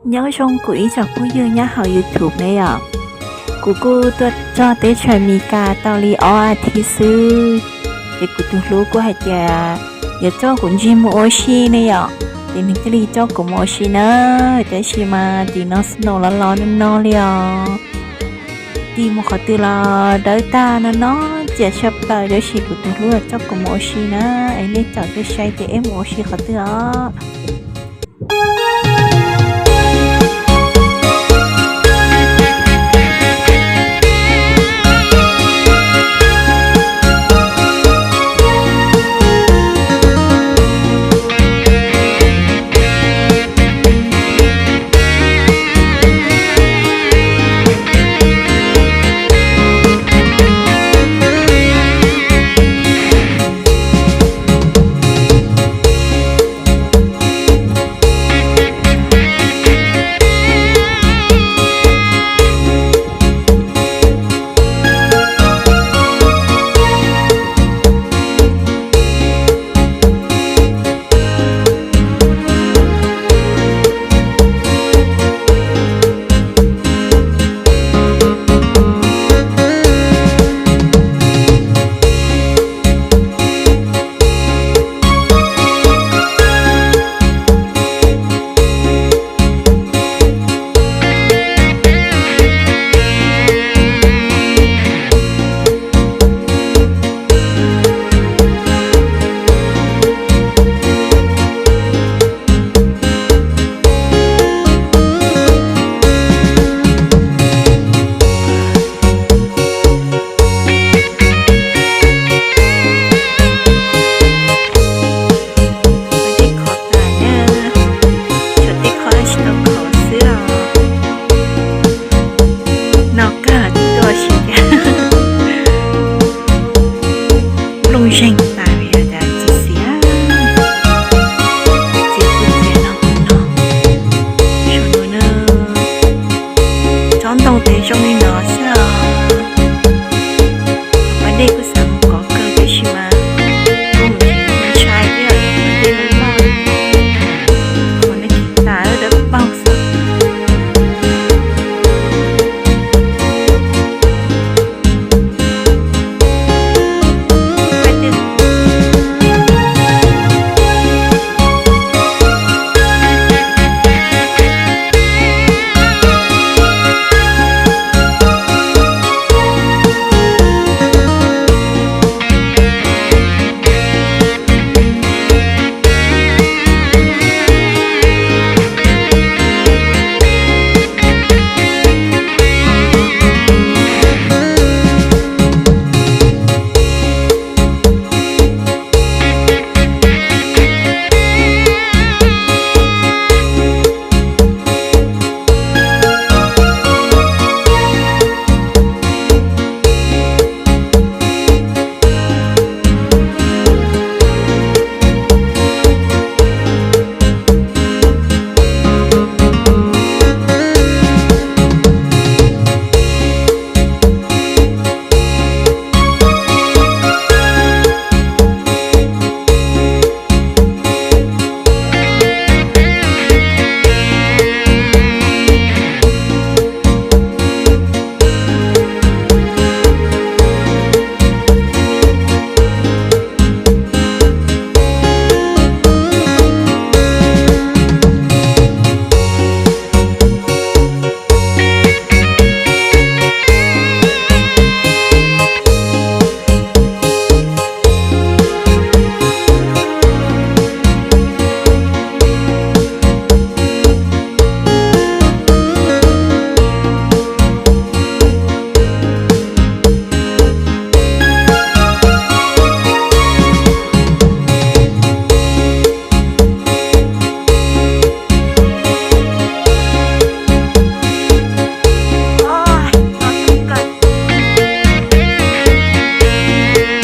Nyob zoo kuv ib tsoom phooj ywg nyob hauv YouTube ne yom. Kuv kuj tuaj txog teb chaws Amelikas tau li ob as thiv xwb, ces kuv tus hlub kuj hais tias yuav coj kuv ntsig mus ua si ne yom, ces nws thiaj li coj kuv mus ua si na. Tab sis mas tim no snow los los no no li os. Tig mus qhov twg los dawb tag no no, ciam siab plaws, tab sis kuv tus hlub coj kuv mus ua si na. Es nej caum thiaj saib tias eb mus ua si qhov twg os. Ua tej qhov tas na, tshuav tej qhov tsis tau khov xwb os. No kawg tib tug si thiab. Looj zeeg tas li os, txiv xiav. Txiv kuj txiav no kuj no. Saum no na, tsob ntoo tes zoo li no xwb os. Pas dej kuj xav mus kov kawg tab sis mas kuj ntshai thiab, pas dej loj loj, qhov no tsis tas dawb paug